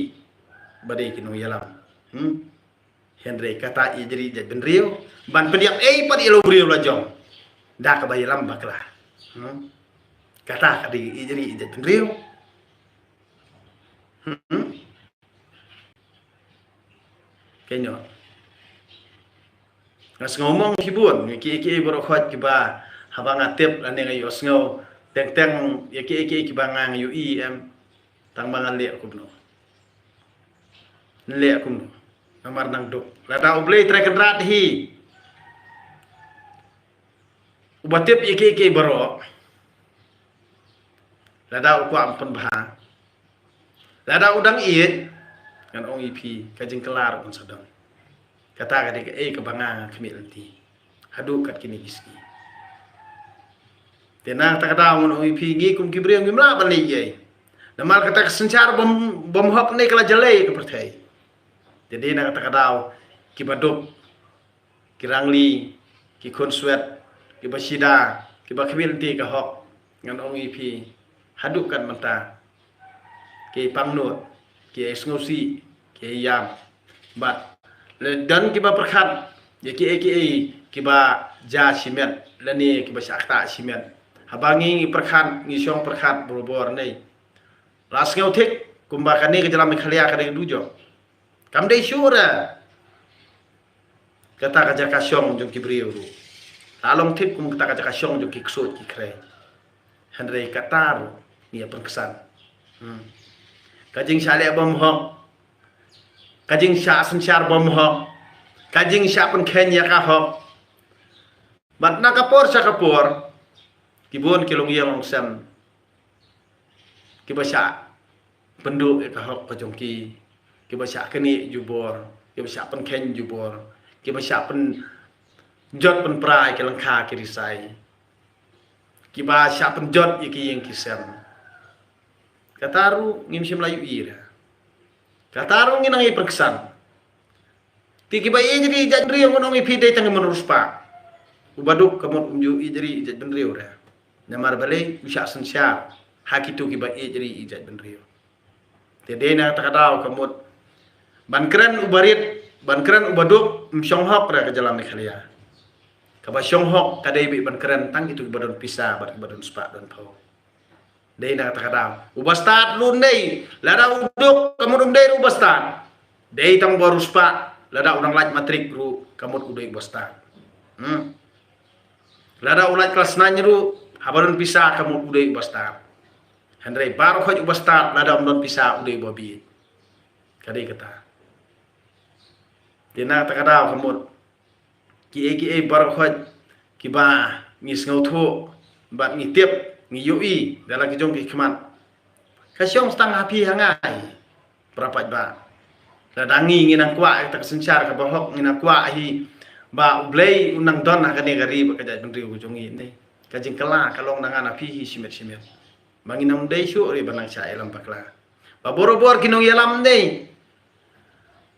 ba dei ki nongïalam. Hmm? Hynrei kata ïeit ri jait bynriew ban pynïap ei pat ïa la u briew la jong da kaba ïalam bakla. Hmm? Kata ka dei ïeit ri jait bynriew. Hmm? Kynnoh. Nga sngew mong shibun ïa kiei kiei baroh khoit kiba haba nga tip lane nga ïohsngew teng teng ïa kiei kiei kiba nga ïohi, em, tang ba ngan leh kumno. Ngan leh kumno. Namar nang duk lada U Blei Trai Kynrad hi uba tip ïa kiei kiei baroh, lada u kwah ban pynbha, lada u dang ïeit, ngan ong ïa phi ka jingkylla ruh kan sa don. Kata ka dei kaei kaba nga khmih lynti haduh kat kine ki sngi. Te na kata ka daw ngan ong ïa phi, ngi kum ki briew ngim lah ban leh ei. Namar kata ka synshar bym, bym hok ne ka la jalei ka pyrthei. Te dei na kata ka daw kiba duk, ki rangli, ki khun swet, kiba shida, kiba khmih lynti ka hok, ngan ong ïa phi, haduh kat mynta ki pang nud, ki sngewsih, ki ïam. Bad lada don kiba pyrkhat ïa kiei kiei kiba jia shimet lane kiba shah ktah shimet, haba ngi pyrkhat, ngi shong pyrkhat barabor ne, la sngew thik kumba kane ka jylla Meghalaya ka dei ka dujok. Kam dei shuh re kata ka jaka shong jong ki briew ruh. La long thik kum kata ka jaka shong jong ki ksuid ki khrei. Hynrei kata ruh ngi ïa pynksan. Hmm. Ka jingshah leh bym hok, ka jingshah synshar bym hok, ka jingshah pynkheiñ ïa ka hok. Bad na ka por sha ka por, ki bun ki longïing longsem kiba shah pynduh ïa ka hok ka jong ki, kiba shah knieh jubor, kiba shah pynkheiñ jubor, kiba shah pynjot pynpra ïa ki lyngkha ki risai, kiba shah pynjot ïa ki ïing ki sem. Kata ruh ngim shym la ïohi re. Kata ruh ngi nang ïa pynksan. Te kiba ïeit ri ïeit jaitbynriew ngan ong ïa phi, dei tang ïa man riewspah. Uba duk ka mut um ju ïeit ri ïeit jaitbynriew re. Namar balei? U shah synshar ha kito kiba ïeit ri ïeit jaitbynriew. Te dei na kata ka daw ka mut ban kren uba rit, ban kren uba duk, ym shong hok re ka jylla Meghalaya. Kaba shong hok ka dei beit ban kren tang kito kiba don pisa bad kiba don spah don phew. Dei na kata ka daw. Uba stad ruh dei, lada u duk ka mut um dei ruh uba stad. Dei tang ba riewspah, lada u dang lait matrik ruh ka mut u dei uba stad. Hmm. Lada u lait klas nine ruh, haba don pisa ka mut u dei uba stad. Hynrei baroh khoit uba stad, lada um don pisa u dei uba bieit. Ka dei kata. Te na kata ka daw ka mut kiei kiei baroh khoit kiba ngi sngewthuh bad ngi tip, ngi ïohi da la ki jong ki khmat, ka shong tang ha phi ha nga hi para paidbah. Lada ngi, ngi nang kwah ïa kata ka synshar kaba hok, ngi nang kwah hi ba U Blei un nang don ha kane ka ri bad ka jaitbynriew ka jong ngi ne, ka jingkylla ka long na nga na phi hi shimet shimet. Ba ngin ym dei shuh re ban nang shah ïalam bakla. Ba barabor ki nongïalam ne,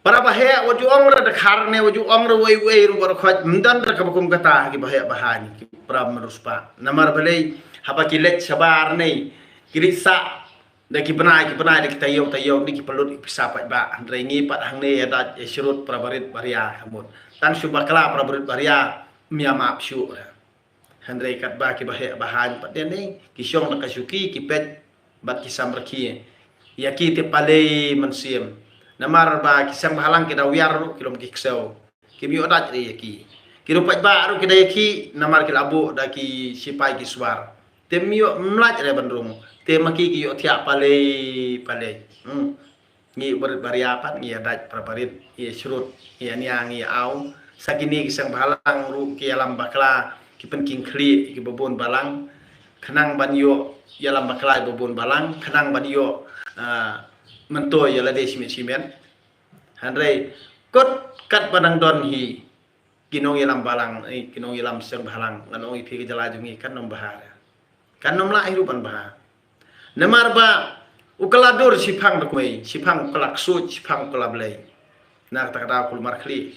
para baheh, wat ju ong re dkhar ne, wat ju ong re uei uei ruh baroh khoit, ym don re kaba kum kata ha ki baheh bahaiñ, ki para riewspah. Namar balei? Haba ki leit shabar ne, ki leit sah da ki bnai ki bnai, da ki taïew taïew ne, ki pynlut ïa ki pisa paidbah. Hynrei ngi pat hangne ïa dait ïa shrut para barit baria ka mut. Tang shu bakla para barit baria, ym ïa map shuh re. Hynrei katba ki baheh bahaiñ pat de ne, ki shong da ka shuki, ki peit bad ki samrkhie. Ïa ki te palei mynsiem. Namar ba ki seng bhalang ki da wiar ruh ki long ki ksew. Kim ïoh dait re ïa ki. Ki ruh paidbah ruh ki da ïa ki, namar ki la buh da ki sipai ki swar. Te ym ïoh, ym lait re ban rung. Te ma ki ki ïoh thiah palei palei. Hmm. Ngi barit baria pat ngi ïa dait para barit, ngi ïa shrut, ngi ïa nia, ngi ïa aw. Sa kine ki seng bhalang ruh ki ïalam bakla, ki pynking khlieh ïa ki babun balang. Khnang ban ïoh ïalam bakla ïa babun balang, khnang ban ïoh, ah, myntoi ïa lade shimet shimet. Hynrei kut katba nang don hi ki nongïalam balang, eh, ki nongïalam seng bhalang, ngan ong ïa phi ka jylla jong ngi kan ym bha re. Kan ym lah hi ruh ban bha. Namar ba u kylla dur shiphang da kmie, shiphang u kylla ksuid, shiphang u kylla blei. Na kata ka daw kulmar khlieh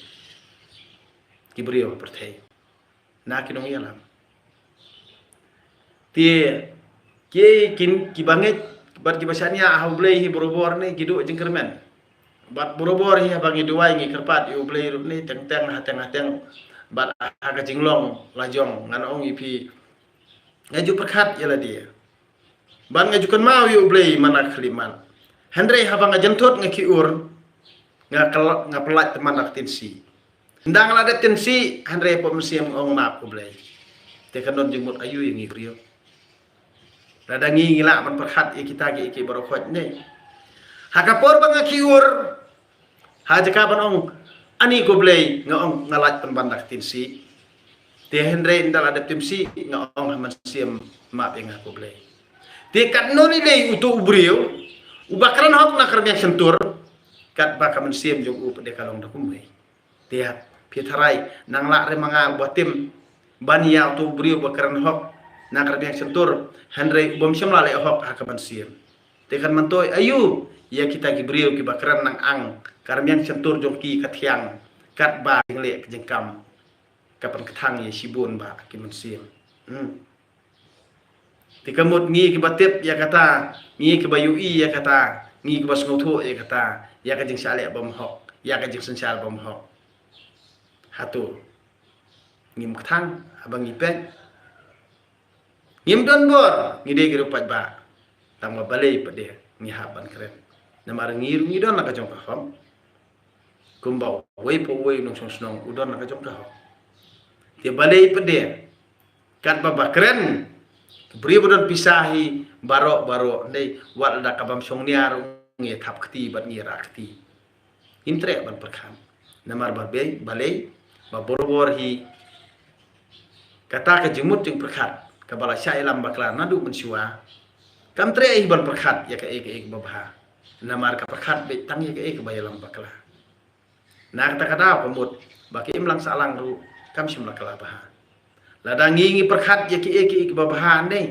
ki briew ha pyrthei na ki nongïalam. Te ki, kin, kiba ngeit bad kiba shaniah ha U Blei hi barabor ne ki duh jingkyrmen. Bad barabor hi haba ngi duwai ngi kyrpad ïa U Blei ruh ne teng teng ha teng ha teng. Bad ha ka jinglong lajong ngan ong ïa phi, nga ju pyrkhat ïa lade. Ban nga ju kynmaw ïa U Blei man la ka khyllipmat. Hynrei haba nga jynthut nga ki ur, nga kylla-, nga pyllait tymmen la ka tin si. Ynda nga la dep tynsi, hynrei pop mynsiem nga ong map ko Blei. Te kan don jingmut aïu ïa ngi briew. Lada ngi ngi lah ban pyrkhat ïa kita ki, ki baroh khoit ne. Ha ka por ba nga ki ur, ha jaka ban ong ani ko Blei, nga ong nga lah pynban da ka tynsi. Te hynrei ynda la dep tynsi nga ong ha mynsiem map ïa nga ko Blei. Te katno lei lei uto u briew uba kren hok na ka rmiang shyntur, katba ka mynsiem jong u pat de ka long da kumwei. Te phi tharai nang lah re ma nga uba tim ban ïa uto u briew uba kren hok na ka rmiang shyntur, hynrei u bym shym la leh hok ha ka mynsiem. Te kan myntoi aïu ïa kita ki briew kiba kren nang ang ka rmiang shyntur jong ki ka thiang, katba ki leh ka jingkam ka pynkthang ïa shibun ba ki mynsiem. Hmm. Te ka mut ngi kiba tip ïa kata, ngi kiba ïohi ïa kata, ngi kiba sngewthuh ïa kata, ïa ka jingshah leh bym hok, ïa ka jingsynshar bym hok, hato ngim kthang haba ngi peit? Ngim don bor, ngi dei ki riewpaidbah. Tang ma balei pat de ngi hap ban kren? Namar ngi ruh ngi don la ka jong ka hok. Kumba uwei pa uwei u nongshong shnong u don la ka jong ka hok. Te balei pat de katba ba kren, briew ba don pisa hi baroh baroh, ndei, wat lada ka bym shong nia ruh ngi thap kti bad ngi rah kti. Ngim treh ban pyrkhat. Namar ba bei, balei, ba borabor hi kata ka jingmut jingpyrkhat kaba la shah ïalam bakla naduh mynshuwa, kam treh hi ban pyrkhat ïa kaei kaei kaba bha. Namar ka pyrkhat beit tang ïa kaei kaba ïalam bakla. Na kata ka daw ka mut ba ka imlang sahlang ruh kam shym la kylla bha. Lada ngi ngi pyrkhat ïa kaei kaei kaba bha ne,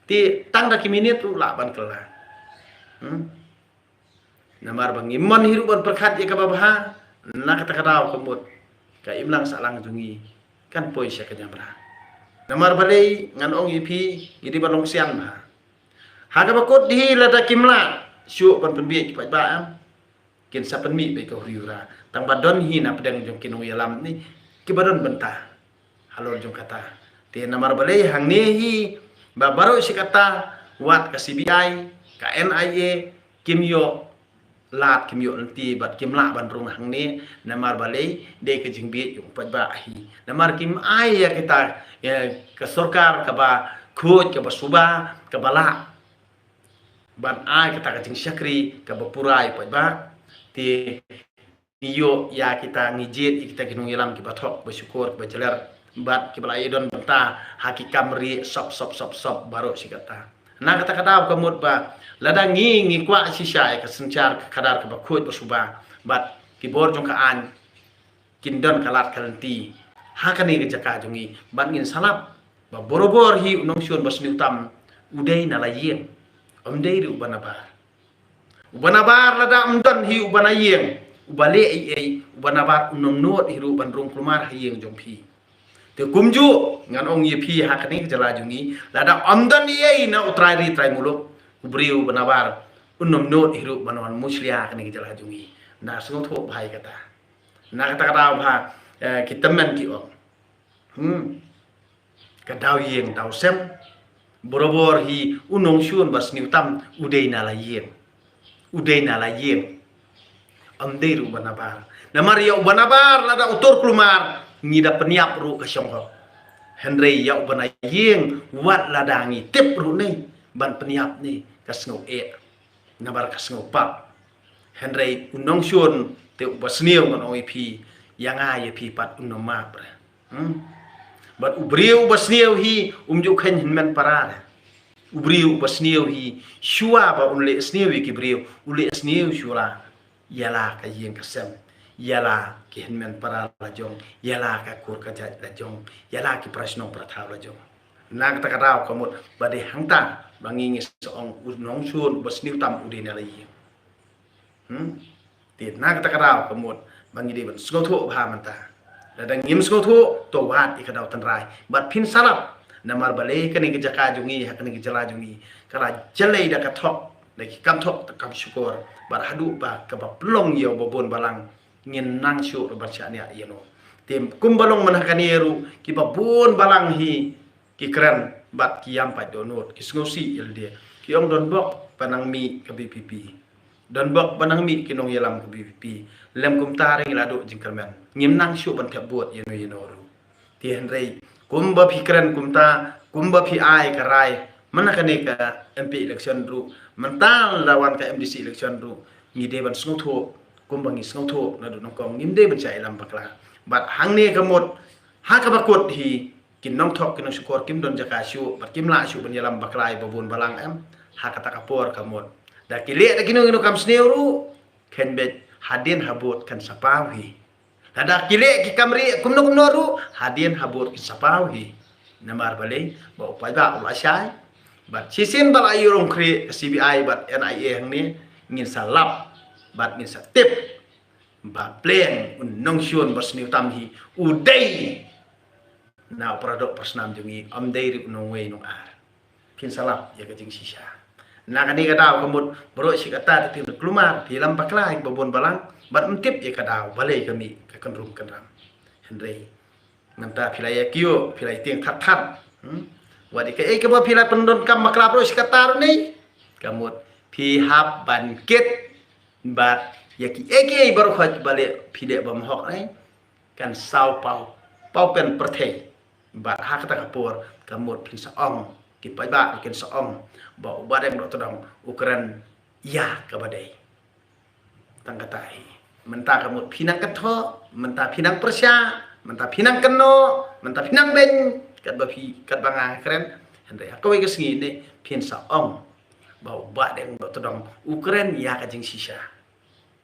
te tang da ki minit ruh lah ban kylla. Hmm? Namar ba ngim mon hi ruh ban pyrkhat ïa kaba bha, na kata ka daw ka mut ka imlang sahlang jong ngi kan poi sha ka niamra. Namar balei ngan ong ïa phi, ngi dei ban long sian bha. Ha kaba kut hi lada kim lah shuh ban pynbieit ki paidbah, em, kin sa pynmih beit ka huri hura. Tang ba don hi na pdeng jong ki nongïalam ne kiba don bynta halor jong kata. Te namar balei hangne hi ba baroh shi katta, wat ka C B I, ka N I A, kim ïoh lad, kim ïoh lynti bad kim lah ban rung hangne. Namar balei? Dei ka jingbieit jong u paidbah hi. Namar kim ai ïa kita, ïa ka sorkar kaba khuid, kaba suba, kaba lah ban ai kata ka jingshakri kaba pura ïa u paidbah. Te ngi ïoh ïa kita, ngi jied ïa kita ki nongïalam kiba thok, ba shukor, kiba jler bad kiba la ïadon bynta ha ki kam rieh sop sop sop sop baroh shi katta. Na kata ka daw ka mut ba lada ngi ngi kwah shisha ïa ka synshar ka khadar kaba khuid ba suba bad ki bor jong ka aiñ kin don ka lad ka lynti ha kane ka jaka jong ngi, bad ngin sa lap ba borabor hi u nongshun ba sniew tam u dei na la ïing, um dei ruh uba nabar. Uba nabar lada um don hi uba na ïing, uba leh ei ei, uba nabar un ym nud hi ruh ban rung kulmar ha ïing jong phi. Te kumjuh ngan ong ïa phi ha kane ka jylla jong ngi, lada um don ei ei na u trai ri trai muluk, u briew uba nabar un ym nud hi ruh ban wan mushlia ha kane ka jylla jong ngi. Na sngewthuh bha ïa kata. Na kata ka daw bha, eh, ki tymmen ki ong. Hmm. Ka daw ïing daw sem. Borabor hi u nongshun ba sniew tam u dei na la ïing. U dei na la ïing. Um dei ruh uba nabar. Namar ïa uba nabar lada u tur kulmar ngi da pynïap ruh ka shong hok. Hynrei ïa uba na ïing wat lada ngi tip ruh ne ban pynïap ne ka sngew eh. Namar ka sngew pap. Hynrei u nongshun te uba sniew ngan ong ïa phi, ïa nga ïa phi pat un ym map re. Hmm? Bad u briew uba sniew hi um ju kheiñ hynmen para re. U briew uba sniew hi shuwa ba un leh sniew ïa ki briew, u leh sniew shuwa ïa la ka ïing ka sem, ïa la ki hynmen para la jong, ïa la ka kur ka jait la jong, ïa la ki para shnong para thaw la jong. Na kata ka daw ka mut ba dei hangta ba ngi ngi sa ong u nongshun uba sniew tam u dei na la ïing. Hmm? Te na kata ka daw ka mut ba ngi dei ban sngewthuh bha mynta. Lada ngim sngewthuh to wad ïa ka daw tynrai bad phin sa lap. Namar balei kane ka jaka jong ngi ha kane ka jylla jong ngi ka la jlei da ka thok, da ki kam thok da kam shukor, bad haduh ba kaba pynlong ïa uba bun balang ngin nang shuh ruh ban shaniah ïa no. Te kumba long man ha kane ruh kiba bun balang hi ki kren bad ki ïam pat dohnud, ki sngewsih ïa lade, ki ong don bok ba nang mih ka V P P. Don bok ba nang mih ki nongïalam ka VPP. Lem kumta re ngi la duh jingkyrmen. Ngim nang shuh ban thep vote ïano ïano ruh. Te hynrei kumba phi kren kumta, kumba phi ai ka rai, mynta kane ka MP election ruh, mynta la wan ka MDC election ruh, ngi dei ban sngewthuh kumba ngi sngewthuh naduh nyngkong, ngim dei ban shah ïalam bakla. Bad hangne ka mut, ha kaba kut hi, ki nongthok ki nongshukor kim don jaka shuh, bad kim lah shuh ban ïalam bakla ïa ba bun balang em. Ha kata ka por ka mut, da ki leh da ki nongïalam kam sniew ruh, khein beit hadien ha vote kan sa paw hi. Lada ki leh ki kam rieh kumno kumno ruh, hadien ha vote kin sa paw hi. Namar balei, ba u paidbah u la shai. Bad shisien ba la ïurung khrieh ka CBI bad NIA hangne, ngin sa lap bad ngin sa tip ba pleng u nongshun ba sniew tam hi u dei na u paradok parsnam jong ngi, ym dei ruh u nongwei nongar. Phin sa lap ïa ka jingshisha. Na kane ka daw ka mut, baroh shi katta te phin kulmar, phi ïalam bakla ïa ba bun balang, bad ym tip ïa ka daw balei ka mih ka kynrum kynram. Hynrei mynta phi la ïa kiew, phi la ïa tieng that that. Hmm? Wat ïa kaei kaba phi la pyndonkam bakla baroh shi katta ruh ne, ka mut phi hap ban kit bad ïa kiei kiei baroh khoit ba leh phi leh bymhok ne, kan saw paw, paw pen pyrthei. Bad ha kata ka por ka mut phin sa ong, ki paidbah ruh kin sa ong ba u Bahdeng Dohtdong u kren ïa kaba dei. Tang kata hi. Mynta ka mut phi nang kynthoh, mynta phi nang pyrshah, mynta phi nang kynnoh, mynta phi nang beiñ, katba phi, katba nga kren. Hynrei ha kawei ka sngi ne phin sa ong ba u Bahdeng Dohtdong u kren ïa ka jingshisha.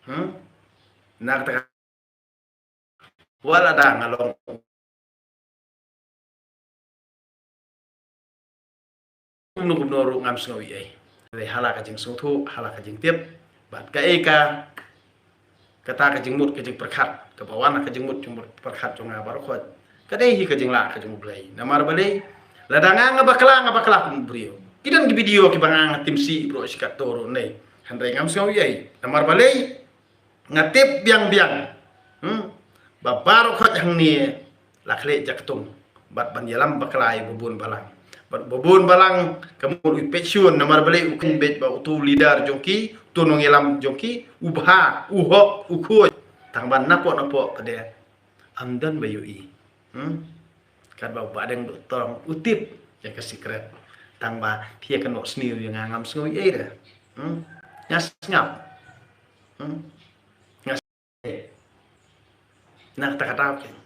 Hmm? Na kata ka Wat lada nga long kumno kumno ruh ngam sngew ei ei. Hynrei ha la ka jingsngewthuh, ha la ka jingtip, bad kaei ka, kata ka jingmut ka jingpyrkhat kaba wan ha ka jingmut jingpyrkhat jong nga baroh khoit, ka dei hi ka jinglah ka jong U Blei. Namar balei, lada nga nga bakla, nga bakla kum u briew. Ki don ki video kiba nga nga tim sih baroh shi katta ruh ne. Hynrei ngam sngew ei ei. Namar balei, nga tip biang biang, hmm, ba baroh khoit hangne la khleh jaktung bad ban ïalam bakla ïa ba bun balang. Bad ba bun balang ka mut u peit shun, namar balei, u khein beit ba uto u leader jong ki, uto u nongïalam jong ki u bha, u hok, u khuid. Tang ba napoh napoh pat de ym don ba ïohi. Hmm? Katba u Bahdeng Dohtdong u tip ïa ka secret. Tang ba phi ïa kynnoh sniew ïa nga, ngam sngew ei ei de. Hmm? Nga sngap. Hmm? Nga sngap. Na kata ka daw kein,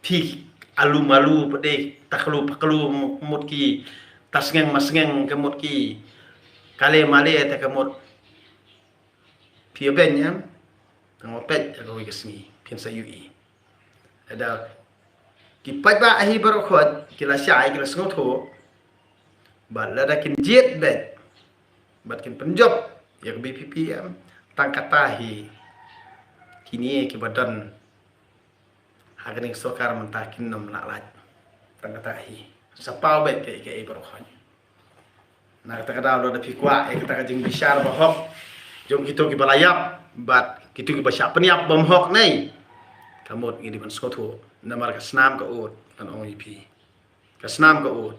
phi alu malu pat de, taklu paklu mut ki, tasngeng masngeng ka mut ki, kale male te ka mut. Phi ïa beiñ em? Tang ba peit ha kawei ka sngi phin sa ïohi. Lada ki paidbah hi baroh khoit ki la shai, ki la sngewthuh, bad lada kin jied beit bad kin pynjop ïa ka VPP em, tang kata hi kine kiba don ha kane ka sorkar mynta kin ym lah lait. Tang kata hi, sa paw beit kaei kaei baroh khoit. Na kata ka daw, lada phi kwah ïa kata ka jingbishar bahok jong kito kiba la ïap bad kito kiba shah pynïap bymhok ne, ka mut ngi dei ban sngewthuh. Namar ka snam ka ud, ngan ong ïa phi, ka snam ka ud.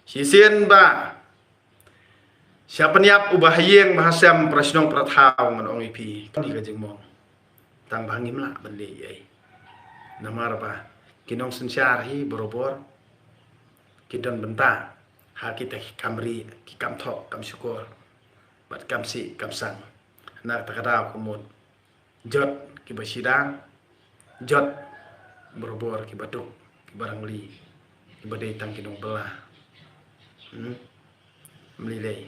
Shisien ba shah pynïap u bahaïing bahasem, para shnong para thaw, ngan ong ïa phi, ka dei ka jingmong. Tang ba ngim lah ban leh ei ei. Namar ba ki nongsynshar hi barabor ki don bynta ha kita ki kam rieh, ki kam thok, kam shukor, bad kam sih kam sang. Na kata ka daw ka mut, jot kiba shida, jot barabor kiba duk, kiba rangli, kiba dei tang ki nongbylla. Hmm? Mlilei.